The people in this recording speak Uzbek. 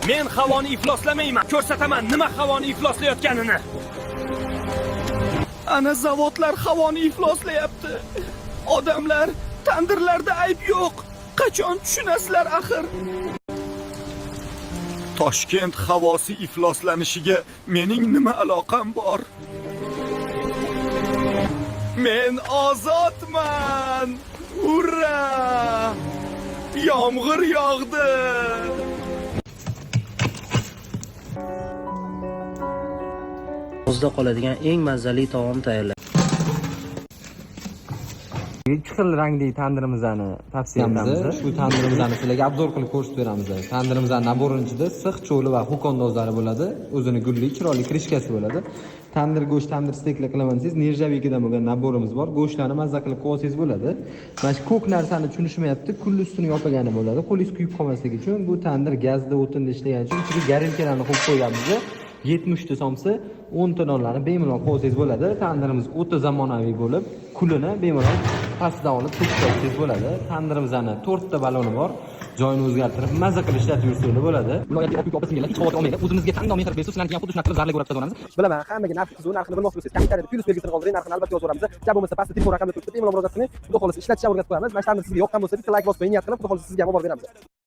Men havoni ifloslamayman. Ko'rsataman nima havoni ifloslayotganini. Ana zavodlar havoni ifloslayapti. Odamlar, tandirlarda ayb yo'q. Qachon tushunasizlar axir? Toshkent havosi ifloslanishiga mening nima aloqam bor? Men ozodman! Ura! Yomg'ir yog'di! Og'izda qoladigan eng mazali taom tayyorlash. Ikki xil rangli tandirimizni tavsiya etamiz. Shu tandirimizni sizlarga обзор qilib ko'rsatib beramiz. Tandirimizni набор ini ichida six, cho'li va xokondozlari bo'ladi. O'zini gulli, chiroyli крышка si bo'ladi. Tandir go'sht, tandir steklar qilaman desangiz, нержавейка dan bo'lgan набор imiz bor. Go'shtlarni mazza qilib qo'ysangiz bo'ladi. Mana shu ko'k narsani tushunishmayapti, kulni ustini yopagani bo'ladi. Qo'lingiz kuyib qolmasligi uchun. Bu tandir gazda, o'tinda ishlagani uchun ichiga горелка larni qo'yib qo'yganmiz. 70 ta somsa, 10 ta nonlarni bemalol qo'ysangiz bo'ladi. Tandirimiz o'ta zamonaviy bo'lib, kulini bemalol pastidan olib to'kib olsangiz bo'ladi. Tandirimizni 4 ta baloni bor. Joyini o'zgartirib, mazza qilib ishlatib yursanglar bo'ladi. Viloyatga olib opa-singillar hech xavotir olmanglar. O'zimizga tanlov mehr bersa, sizlarniki ham xuddi shunaqa qilib zarlarga o'rab chiqaramiz. Bilaman, hammaga narxi qiziq, narxini bilmoqchi bo'lsangiz, kommentariyada plyus belgisini qoldiring, narxini albatta yozib yuboramiz. Ja bo'lmasa, pastda telefon raqamida turibdi, bemalol murojaat qiling. Xudo xohlasa, ishlatishni o'rgatib qo'yamiz. Mana shu tandir sizga yoqqan bo'lsa, bitta layk bosib qo'ying, niyat qilib, Xudo xohlasa, sizga ham olib borib beramiz.